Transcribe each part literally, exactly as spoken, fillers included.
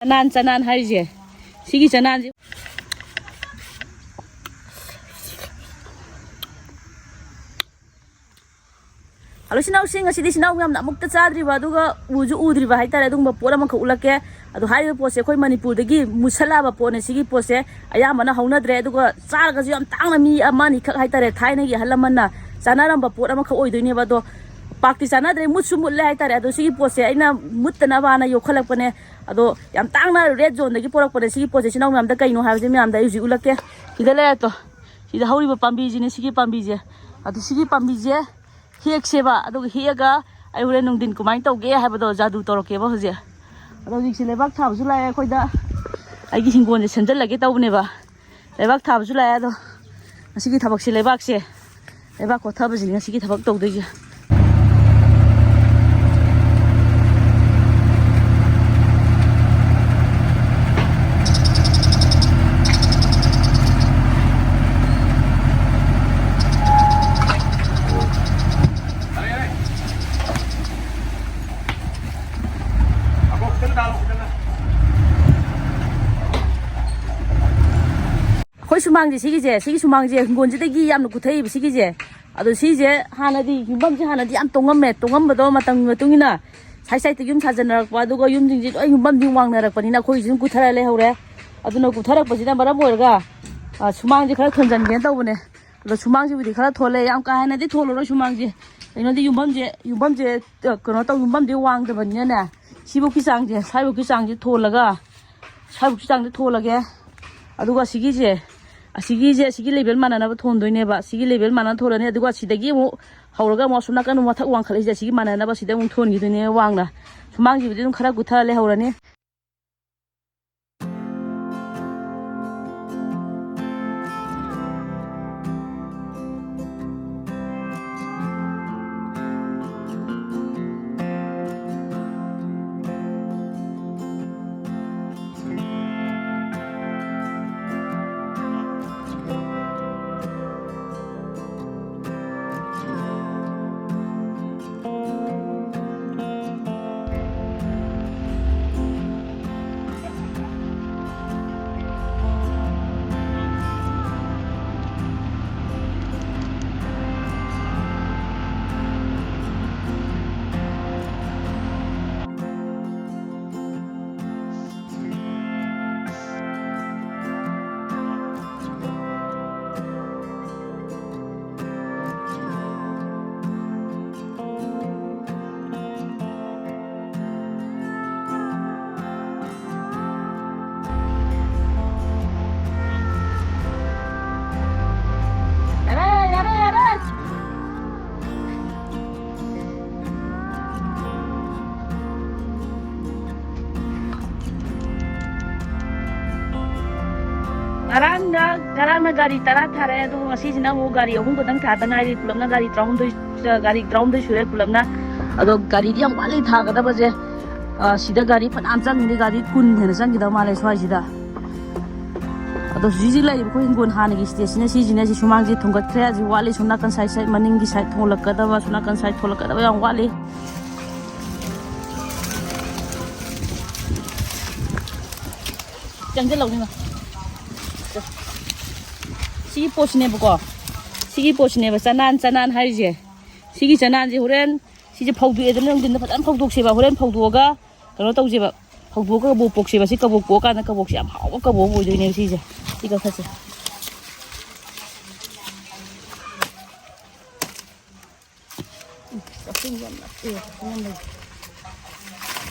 ꯆꯅꯥꯟ, ꯆꯅꯥꯟ ꯍꯥꯏꯔꯤꯁꯦ, ꯁꯤꯒꯤ ꯆꯅꯥꯟꯁꯦ꯫ ꯍꯜꯂꯣ, ꯏꯆꯤꯟ ꯏꯅꯥꯎꯁꯤꯡ, ꯉꯁꯤꯗꯤ ꯏꯆꯤꯟ ꯏꯅꯥꯎ ꯃꯌꯥꯝꯅ ꯑꯃꯨꯛꯇ ꯆꯥꯗ꯭ꯔꯤꯕ, ꯑꯗꯨꯒ ꯎꯁꯨ ꯎꯗ꯭ꯔꯤꯕ ꯍꯥꯏꯇꯥꯔꯦ, ꯑꯗꯨꯒꯨꯝꯕ ꯄꯣꯠ ꯑꯃꯈꯛ ꯎꯠꯂꯛꯀꯦ꯫ ꯑꯗꯣ ꯍꯥꯏꯔꯤꯕ ꯄꯣꯠꯁꯦ ꯑꯩꯈꯣꯏ ꯃꯅꯤꯄꯨꯔꯗꯒꯤ ꯃꯨꯠꯁꯜꯂꯛꯑꯕ ꯄꯣꯠꯅꯦ꯫ ꯁꯤꯒꯤ ꯄꯣꯠꯁꯦ ꯑꯌꯥꯝꯕꯅ ꯍꯧꯅꯗ꯭ꯔꯦ, ꯑꯗꯨꯒ ꯆꯥꯔꯒꯁꯨ ꯌꯥꯝ ꯇꯥꯡꯅ ꯃꯤ ꯑꯃ ꯑꯅꯤꯈꯛ ꯍꯥꯏꯇꯥꯔꯦ, ꯊꯥꯏꯅꯒꯤ ꯑꯍꯜ ꯂꯃꯟꯅ ꯆꯥꯅꯔꯝꯕ ꯄꯣꯠ ꯑꯃꯈꯛ ꯑꯣꯏꯗꯣꯏꯅꯦꯕ꯫ ꯑꯗꯣ ꯄꯥꯛꯇꯤ ꯆꯥꯅꯗ꯭ꯔꯦ, ꯃꯨꯠꯁꯨ ꯃꯨꯠꯂꯦ ꯍꯥꯏꯇꯥꯔꯦ꯫ ꯑꯗꯣ ꯁꯤꯒꯤ ꯄꯣꯠꯁꯦ ꯑꯩꯅ ꯃꯨꯠꯇꯅꯕꯅ ꯌꯣꯛꯈꯠꯂꯛꯄꯅꯦ꯫ ꯑꯗꯣ ꯌꯥꯝ ꯇꯥꯡꯅ ꯔꯦꯗ ꯖꯣꯟꯗꯒꯤ ꯄꯣꯔꯛꯄꯅꯦ꯫ ꯁꯤꯒꯤ ꯄꯣꯠꯁꯦ ꯏꯆꯤꯟ ꯏꯅꯥꯎ ꯃꯌꯥꯝꯗ ꯀꯩꯅꯣ ꯍꯥꯏꯕꯁꯦ ꯃꯌꯥꯝꯗ ꯑꯩ ꯍꯧꯖꯤꯛ ꯎꯠꯂꯛꯀꯦ꯫ ꯁꯤꯗ ꯂꯩꯔꯦ ꯇꯣ, ꯁꯤꯗ ꯍꯧꯔꯤꯕ ꯄꯥꯝꯕꯤꯁꯤꯅꯦ, ꯁꯤꯒꯤ ꯄꯥꯝꯕꯤꯁꯦ꯫ ꯑꯗꯨ ꯁꯤꯒꯤ ꯄꯥꯝꯕꯤꯁꯦ ꯍꯦꯛꯁꯦꯕ, ꯑꯗꯨꯒ ꯍꯦꯛꯑꯒ ꯑꯩ ꯍꯣꯔꯦꯟ ꯅꯨꯡꯊꯤꯟ ꯀꯃꯥꯏꯅ ꯇꯧꯒꯦ ꯍꯥꯏꯕꯗꯣ ꯖꯥꯗꯨ ꯇꯧꯔꯛꯀꯦꯕ ꯍꯧꯖꯤꯛ꯫ ꯑꯗꯣ ꯍꯧꯖꯤꯛꯁꯦ ꯂꯩꯕꯥꯛ ꯊꯥꯕꯁꯨ ꯂꯥꯛꯑꯦ ꯑꯩꯈꯣꯏꯗ꯫ ꯑꯩꯒꯤ ꯍꯤꯡꯒꯣꯜꯁꯦ ꯁꯦꯝꯖꯤꯜꯂꯒꯦ ꯇꯧꯕꯅꯦꯕ꯫ ꯂꯩꯕꯥꯛ ꯊꯥꯕꯁꯨ ꯂꯥꯛꯑꯦ, ꯑꯗꯣ ꯉꯁꯤꯒꯤ ꯊꯕꯛꯁꯦ ꯂꯩꯕꯥꯛꯁꯦ, ꯂꯩꯕꯥꯛ ꯀꯣꯊꯕꯁꯤꯅꯤ ꯉꯁꯤꯒꯤ ꯊꯕꯛ ꯇꯧꯗꯣꯏꯁꯦ꯫ ꯑꯩꯈꯣꯏ ꯁꯨꯃꯥꯡꯁꯦ, ꯁꯤꯒꯤꯁꯦ, ꯁꯤꯒꯤ ꯁꯨꯃꯥꯡꯁꯦ ꯍꯤꯡꯒꯣꯜꯁꯤꯗꯒꯤ ꯌꯥꯝꯅ ꯀꯨꯊꯩꯕ ꯁꯤꯒꯤꯁꯦ꯫ ꯑꯗꯣ ꯁꯤꯁꯦ ꯍꯥꯟꯅꯗꯤ, ꯌꯨꯝꯐꯝꯁꯦ ꯍꯥꯟꯅꯗꯤ ꯌꯥꯝ ꯇꯣꯡꯉꯝꯃꯦ, ꯇꯣꯡꯉꯝꯕꯗꯣ ꯃꯇꯝꯒꯤ ꯃꯇꯨꯡ ꯏꯟꯅ ꯁꯥꯏꯠ ꯁꯥꯏꯠꯇ ꯌꯨꯝ ꯁꯥꯖꯟꯅꯔꯛꯄ, ꯑꯗꯨꯒ ꯌꯨꯝꯁꯤꯡꯁꯦ ꯂꯣꯏ ꯌꯨꯝꯐꯝꯁꯤꯡ ꯋꯥꯡꯅꯔꯛꯄꯅꯤꯅ ꯑꯩꯈꯣꯏꯒꯤꯁꯨ ꯑꯗꯨꯝ ꯀꯨꯊꯔ ꯂꯩꯍꯧꯔꯦ꯫ ꯑꯗꯨꯅ ꯀꯨꯊꯔꯛꯄꯁꯤꯅ ꯃꯔꯝ ꯑꯣꯏꯔꯒ, ꯑ, ꯁꯨꯃꯥꯡꯁꯦ ꯈꯔ ꯊꯣꯟꯖꯟꯒꯦꯅ ꯇꯧꯕꯅꯦ꯫ ꯑꯗꯣ ꯁꯨꯃꯥꯡꯁꯤꯕꯨꯗꯤ ꯈꯔ ꯊꯣꯜꯂꯦ, ꯌꯥꯝ ꯀꯥ ꯍꯦꯟꯅꯗꯤ ꯊꯣꯜꯂꯔꯣꯏ ꯁꯨꯃꯥꯡꯁꯦ꯫ ꯀꯩꯅꯣꯗꯤ ꯌꯨꯝꯐꯝꯁꯦ, ꯌꯨꯝꯐꯝꯁꯦ, ꯑ, ꯀꯩꯅꯣ ꯇꯧ, ꯌꯨꯝꯐꯝꯁꯦ ꯋꯥꯡꯗꯕꯅꯤꯅꯅꯦ, ꯁꯤꯐꯧꯀꯤ ꯆꯥꯡꯁꯦ, ꯁ꯭ꯋꯥꯏꯐꯧꯀꯤ ꯆꯥꯡꯁꯦ ꯊꯣꯜꯂꯒ, ꯁ꯭ꯋꯥꯏꯐꯧꯀꯤ ꯆꯥꯡꯁꯦ ꯊꯣꯜꯂꯒꯦ꯫ ꯑꯗꯨꯒ ꯁꯤꯒꯤꯁꯦ, ꯑꯁꯤꯒꯤꯁꯦ, ꯑꯁꯤꯒꯤ ꯂꯦꯚꯦꯜ ꯃꯥꯟꯅꯅꯕ ꯊꯣꯟꯗꯣꯏꯅꯦꯕ꯫ ꯁꯤꯒꯤ ꯂꯦꯚꯦꯜ ꯃꯥꯟꯅꯅ ꯊꯣꯜꯂꯅꯤ꯫ ꯑꯗꯨꯒ ꯁꯤꯗꯒꯤ ꯑꯃꯨꯛ ꯍꯧꯔꯒ ꯑꯃꯨꯛ ꯑꯁꯣꯝ ꯅꯥꯀꯟ ꯑꯃꯨꯛ ꯃꯊꯛ ꯋꯥꯡꯈꯠꯂꯛꯏꯁꯦ, ꯑꯁꯤꯒꯤ ꯃꯥꯟꯅꯅꯕ ꯁꯤꯗ ꯑꯃꯨꯛ ꯊꯣꯟꯈꯤꯗꯣꯏꯅꯦ ꯋꯥꯡꯅ꯫ ꯁꯨꯃꯥꯡꯁꯤꯕꯨꯗꯤ ꯑꯗꯨꯝ ꯈꯔ ꯀꯨꯊꯔ ꯂꯩꯍꯧꯔꯅꯤ꯫ ꯉꯔꯥꯡꯅ, ꯉꯔꯥꯡꯅ ꯒꯥꯔꯤ ꯇꯔꯥ ꯊꯥꯔꯛꯑꯦ, ꯑꯗꯨꯒ ꯉꯁꯤꯁꯤꯅ ꯑꯃꯨꯛ ꯒꯥꯔꯤ ꯑꯍꯨꯝ ꯈꯛꯇꯪ ꯊꯥꯗ ꯉꯥꯏꯔꯤ꯫ ꯄꯨꯂꯞꯅ ꯒꯥꯔꯤ ꯇꯔꯥꯍꯨꯝꯗꯣꯏ, ꯒꯥꯔꯤ ꯇꯔꯥꯍꯨꯝꯗꯣꯏ ꯁꯨꯔꯦ ꯄꯨꯂꯞꯅ꯫ ꯑꯗꯣ ꯒꯥꯔꯤꯗꯤ ꯌꯥꯝ ꯋꯥꯠꯂꯤ ꯊꯥꯒꯗꯕꯁꯦ꯫ ꯑ, ꯁꯤꯗ ꯒꯥꯔꯤ ꯐꯅꯌꯥꯝ ꯆꯪꯈꯤꯅꯤ, ꯒꯥꯔꯤ ꯀꯨꯟ ꯍꯦꯟꯅ ꯆꯪꯈꯤꯗꯧ ꯃꯥꯜꯂꯦ ꯁ꯭ꯋꯥꯏꯁꯤꯗ꯫ ꯑꯗꯣ ꯍꯧꯖꯤꯛ ꯍꯧꯖꯤꯛ ꯂꯩꯔꯤꯕ ꯑꯩꯈꯣꯏ ꯍꯤꯡꯒꯣꯜ ꯍꯥꯟꯅꯒꯤ ꯁ꯭ꯇꯦꯖꯁꯤꯅ ꯁꯤꯁꯤꯅ ꯁꯤ ꯁꯨꯃꯥꯡꯁꯤ ꯊꯣꯡꯒꯠꯈ꯭ꯔꯦ꯫ ꯍꯧꯖꯤꯛ ꯋꯥꯠꯂꯤ ꯁꯣꯝ ꯅꯥꯀꯟ ꯁꯥꯏꯠ, ꯁꯥꯏꯠ ꯃꯅꯤꯡꯒꯤ ꯁꯥꯏꯠ ꯊꯣꯡꯂꯛꯀꯗꯕ, ꯁꯣꯝ ꯅꯥꯀꯟ ꯁꯥꯏꯠ ꯊꯣꯛꯂꯛꯀꯗꯕ ꯌꯥꯝ ꯋꯥꯠꯂꯤ꯫ ꯆꯪꯁꯤꯜꯍꯧꯅꯤꯅ꯫ ꯁꯤꯒꯤ ꯄꯣꯠꯁꯤꯅꯦꯕꯀꯣ, ꯁꯤꯒꯤ ꯄꯣꯠꯁꯤꯅꯦꯕ ꯆꯅꯥꯟ, ꯆꯅꯥꯟ ꯍꯥꯏꯔꯤꯁꯦ꯫ ꯁꯤꯒꯤ ꯆꯅꯥꯟꯁꯦ ꯍꯣꯔꯦꯟ ꯁꯤꯁꯦ ꯐꯧꯗꯣꯛꯑꯦꯗꯅ, ꯅꯨꯡꯊꯤꯟꯗ ꯐꯖꯅ ꯐꯧꯗꯣꯛꯁꯦꯕ꯫ ꯍꯣꯔꯦꯟ ꯐꯧꯗꯣꯛꯑꯒ ꯀꯩꯅꯣ ꯇꯧꯁꯦꯕ, ꯐꯧꯗꯣꯛꯑꯒ ꯀꯕꯣꯛ ꯄꯣꯛꯁꯦꯕ꯫ ꯁꯤ ꯀꯕꯣꯛ ꯄꯣꯛꯑꯀꯥꯟꯗ ꯀꯕꯣꯛꯁꯦ ꯌꯥꯝ ꯍꯥꯎꯕ ꯀꯕꯣꯛ ꯑꯃ ꯑꯣꯏꯗꯣꯏꯅꯦꯕ ꯁꯤꯁꯦ꯫ ꯁꯤ ꯀꯛꯊꯠꯁꯦ꯫ ꯎꯝ, ꯀꯛꯆꯤꯡ ꯌꯥꯝ ꯅꯛꯑꯦ, ꯀꯛꯆꯤꯡ ꯌꯥꯝ ꯂꯩ꯫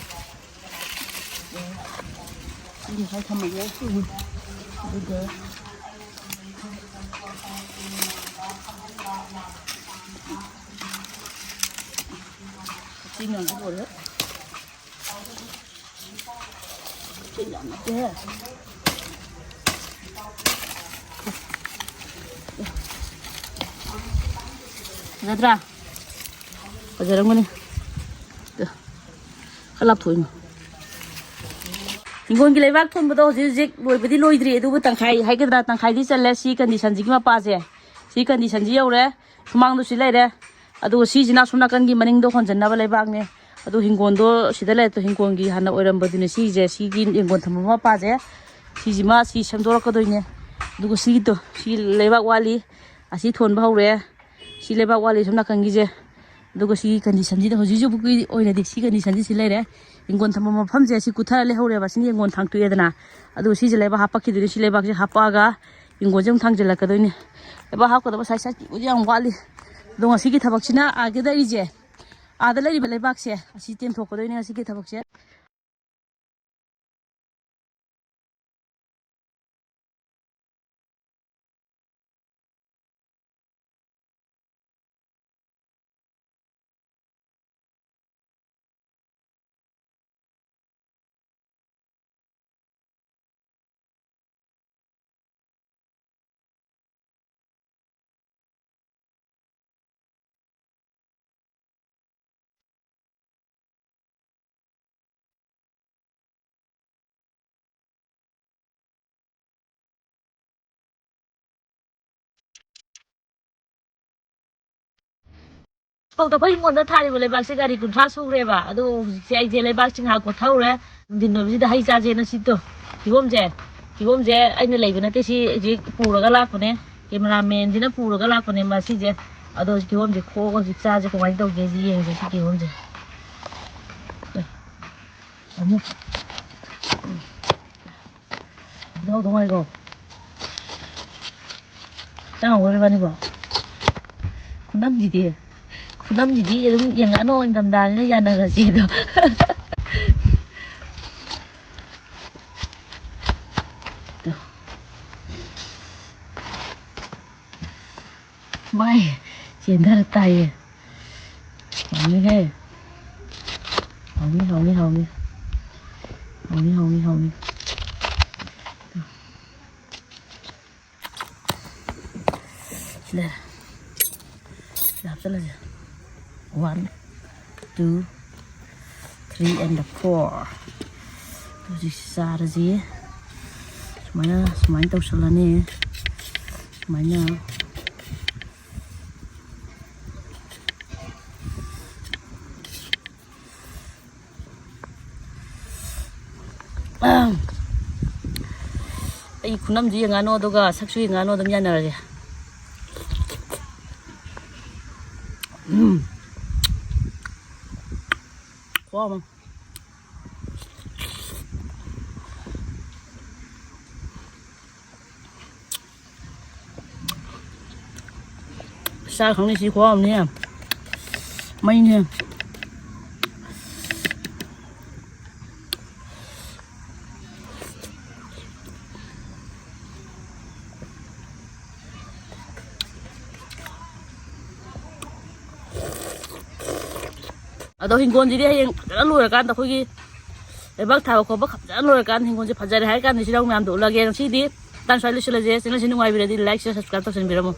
ꯎꯝ, ꯁꯤ ꯉꯁꯥꯏ ꯊꯝꯃꯒꯦ꯫ ꯎꯝ, ꯑꯗꯨꯒ ꯀꯛꯆꯤꯡ ꯌꯥꯝꯁꯨ ꯂꯣꯏꯔꯦ꯫ ꯐꯖꯗ꯭ꯔꯥ? ꯐꯖꯔꯝꯒꯅꯤ꯫ ꯈꯔ ꯂꯥꯞꯊꯣꯛꯏꯅꯦ꯫ ꯍꯤꯡꯒꯣꯜꯒꯤ ꯂꯩꯕꯥꯛ ꯊꯣꯟꯕꯗꯣ ꯍꯧꯖꯤꯛ ꯍꯧꯖꯤꯛ ꯂꯣꯏꯕꯗꯤ ꯂꯣꯏꯗ꯭ꯔꯤ, ꯑꯗꯨꯕꯨ ꯇꯪꯈꯥꯏ ꯍꯥꯏꯒꯗ꯭ꯔꯥ, ꯇꯪꯈꯥꯏꯗꯤ ꯆꯜꯂꯦ꯫ ꯁꯤ ꯀꯟꯗꯤꯁꯟꯁꯤꯒꯤ ꯃꯄꯥꯁꯦ, ꯁꯤ ꯀꯟꯗꯤꯁꯟꯁꯤ ꯌꯧꯔꯦ꯫ ꯁꯨꯃꯥꯡꯗꯣ ꯁꯤ ꯂꯩꯔꯦ, ꯑꯗꯨꯒ ꯁꯤꯁꯤꯅ ꯑꯁꯣꯝ ꯅꯥꯀꯟꯒꯤ ꯃꯅꯤꯡꯗ ꯍꯣꯟꯖꯟꯅꯕ ꯂꯩꯕꯥꯛꯅꯦ꯫ ꯑꯗꯨ ꯍꯤꯡꯒꯣꯜꯗꯣ ꯁꯤꯗ ꯂꯩꯔꯦ, ꯍꯤꯡꯒꯣꯜꯒꯤ ꯍꯥꯟꯅ ꯑꯣꯏꯔꯝꯕꯗꯨꯅꯦ ꯁꯤꯁꯦ, ꯁꯤꯒꯤ ꯍꯤꯡꯒꯣꯜ ꯊꯝꯕ ꯃꯄꯥꯁꯦ, ꯁꯤꯁꯤꯃ ꯁꯤ ꯁꯦꯝꯗꯣꯔꯛꯀꯗꯣꯏꯅꯦ꯫ ꯑꯗꯨꯒ ꯁꯤꯒꯤꯗꯣ, ꯁꯤ ꯂꯩꯕꯥꯛ ꯋꯥꯠꯂꯤ, ꯑꯁꯤ ꯊꯣꯟꯕ ꯍꯧꯔꯦ꯫ ꯁꯤ ꯂꯩꯕꯥꯛ ꯋꯥꯠꯂꯤ ꯁꯣꯝ ꯅꯥꯀꯟꯒꯤꯁꯦ꯫ ꯑꯗꯨꯒ ꯁꯤꯒꯤ ꯀꯟꯗꯤꯁꯟꯁꯤꯗ ꯍꯧꯖꯤꯛ ꯍꯧꯖꯤꯛ ꯐꯥꯎꯒꯤ ꯑꯣꯏꯅꯗꯤ ꯁꯤ ꯀꯟꯗꯤꯁꯟꯁꯤ ꯁꯤ ꯂꯩꯔꯦ꯫ ꯍꯤꯡꯒꯣꯜ ꯊꯝꯕ ꯃꯐꯝꯁꯦ ꯁꯤ ꯀꯨꯠꯊꯔ ꯂꯩꯍꯧꯔꯦꯕ꯫ ꯁꯤꯅ ꯍꯤꯡꯒꯣꯜ ꯊꯥꯡꯇꯣꯛꯑꯦꯗꯅ꯫ ꯑꯗꯨꯒ ꯁꯤꯁꯦ ꯂꯩꯕꯥꯛ ꯍꯥꯞꯄꯛꯈꯤꯗꯣꯏꯅꯤ꯫ ꯁꯤ ꯂꯩꯕꯥꯛꯁꯦ ꯍꯥꯞꯄꯛꯑꯒ ꯍꯤꯡꯒꯣꯜꯁꯦ ꯑꯃꯨꯛ ꯊꯥꯡꯖꯤꯜꯂꯛꯀꯗꯣꯏꯅꯤ꯫ ꯂꯩꯕꯥꯛ ꯍꯥꯞꯀꯗꯕ ꯁꯥꯏꯠ ꯁꯥꯏꯠꯀꯤꯕꯨꯗꯤ ꯌꯥꯝ ꯋꯥꯠꯂꯤ꯫ ꯑꯗꯣ ꯉꯁꯤꯒꯤ ꯊꯕꯛꯁꯤꯅ ꯑꯥ ꯀꯦꯗꯔꯤꯁꯦ, ꯑꯥꯗ ꯂꯩꯔꯤꯕ ꯂꯩꯕꯥꯛꯁꯦ ꯑꯁꯤ ꯇꯦꯝꯊꯣꯛꯀꯗꯣꯏꯅꯤ ꯉꯁꯤꯒꯤ ꯊꯕꯛꯁꯦ꯫ ꯐꯧꯗ ꯑꯩꯈꯣꯏ ꯍꯤꯡꯒꯣꯜꯗ ꯊꯥꯔꯤꯕ ꯂꯩꯕꯥꯛꯁꯦ ꯒꯥꯔꯤ ꯀꯨꯟꯊ꯭ꯔꯥ ꯁꯨꯈ꯭ꯔꯦꯕ꯫ ꯑꯗꯣ ꯍꯧꯖꯤꯛꯁꯦ ꯑꯩꯁꯦ ꯂꯩꯕꯥꯛꯁꯦ ꯉꯥꯏꯍꯥꯛ ꯀꯣꯊꯍꯧꯔꯦ꯫ ꯅꯨꯡꯊꯤꯟ ꯑꯣꯏꯕꯁꯤꯗ ꯍꯩ ꯆꯥꯁꯦꯅ ꯁꯤꯠꯇꯣ꯫ ꯀꯤꯍꯣꯝꯁꯦ, ꯀꯤꯍꯣꯝꯁꯦ ꯑꯩꯅ ꯂꯩꯕ ꯅꯠꯇꯦ, ꯁꯤ ꯍꯧꯖꯤꯛ ꯄꯨꯔꯒ ꯂꯥꯛꯄꯅꯦ꯫ ꯀꯦꯃꯦꯔꯥꯃꯦꯟꯁꯤꯅ ꯄꯨꯔꯒ ꯂꯥꯛꯄꯅꯦ ꯃꯁꯤꯁꯦ꯫ ꯑꯗꯣ ꯀꯤꯍꯣꯝꯁꯦ ꯈꯣꯛꯑꯒ ꯍꯧꯖꯤꯛ ꯆꯥꯁꯦ, ꯀꯃꯥꯏꯅ ꯇꯧꯒꯦꯁꯤ ꯌꯦꯡꯁꯦ ꯁꯤ ꯀꯤꯍꯣꯝꯁꯦ꯫ ꯑꯃꯨꯛ ꯌꯥꯎꯗꯧ ꯉꯥꯏꯈꯣ꯫ ꯆꯪꯉꯛꯑꯣ ꯏꯕꯥꯅꯤꯀꯣ꯫ ꯈꯨꯅꯝꯁꯤꯗꯤ, ꯈꯨꯅꯝꯁꯤꯗꯤ ꯑꯗꯨꯝ ꯌꯦꯡꯉꯛꯑꯅꯣ, ꯏꯪꯊꯝꯊꯥꯅꯤꯅ ꯌꯥꯅꯔꯁꯤ ꯑꯗꯣ꯫ ꯃꯥꯏ ꯆꯦꯟꯊꯔ ꯇꯥꯏꯌꯦ꯫ ꯍꯥꯎꯅꯤꯍꯦ꯫ ꯍꯥꯎꯅꯤ, ꯍꯥꯎꯅꯤ, ꯍꯥꯎꯅꯤ꯫ ꯍꯥꯎꯅꯤ, ꯍꯥꯎꯅꯤ, ꯍꯥꯎꯅꯤ꯫ ꯁꯤ ꯂꯩꯔꯦ꯫ ꯁꯤꯗ ꯍꯥꯞꯆꯜꯂꯁꯦ꯫ One, two, three and four꯫ ꯍꯧꯖꯤꯛ ꯆꯥꯔꯁꯤ꯫ ꯁꯨꯃꯥꯏꯅ, ꯁꯨꯃꯥꯏꯅ ꯇꯧꯁꯜꯂꯅꯤ꯫ ꯁꯨꯃꯥꯏꯅ꯫ ꯑꯩ ꯈꯨꯅꯝꯁꯨ ꯌꯦꯡꯉꯛꯑꯅꯣ, ꯑꯗꯨꯒ ꯁꯛꯁꯨ ꯌꯦꯡꯉꯛꯑꯅꯣ, ꯑꯗꯨꯝ ꯌꯥꯅꯔꯁꯦ꯫ ꯎꯝ꯫ ꯈꯨꯍꯥꯎ ꯑꯃ꯫ ꯆꯥ ꯈꯪꯅꯤ ꯁꯤ ꯈꯨꯍꯥꯎ ꯑꯃꯅꯤ꯫ ꯃꯩꯅꯦ꯫ ꯑꯗꯣ ꯍꯤꯡꯒꯣꯜꯁꯤꯗꯤ ꯍꯌꯦꯡ ꯐꯖꯅ ꯂꯣꯏꯔꯀꯥꯟꯗ, ꯑꯩꯈꯣꯏꯒꯤ ꯂꯩꯕꯥꯛ ꯊꯥꯕ ꯈꯣꯠꯄ ꯐꯖꯅ ꯂꯣꯏꯔꯀꯥꯟꯗ, ꯍꯤꯡꯒꯣꯜꯁꯦ ꯐꯖꯔꯦ ꯍꯥꯏꯔ ꯀꯥꯟꯗ ꯁꯤꯗ ꯑꯃꯨꯛ ꯃꯌꯥꯝꯗꯣ ꯎꯠꯂꯒꯦ꯫ ꯉꯁꯤꯗꯤ ꯃꯇꯥꯡ ꯁ꯭ꯋꯥꯏ ꯂꯣꯏꯁꯤꯜꯂꯁꯦ꯫ Channel ꯁꯤ ꯅꯨꯡꯉꯥꯏꯕꯤꯔꯗꯤ like, share, subscribe ꯇꯧꯁꯟꯕꯤꯔꯝꯃꯣ꯫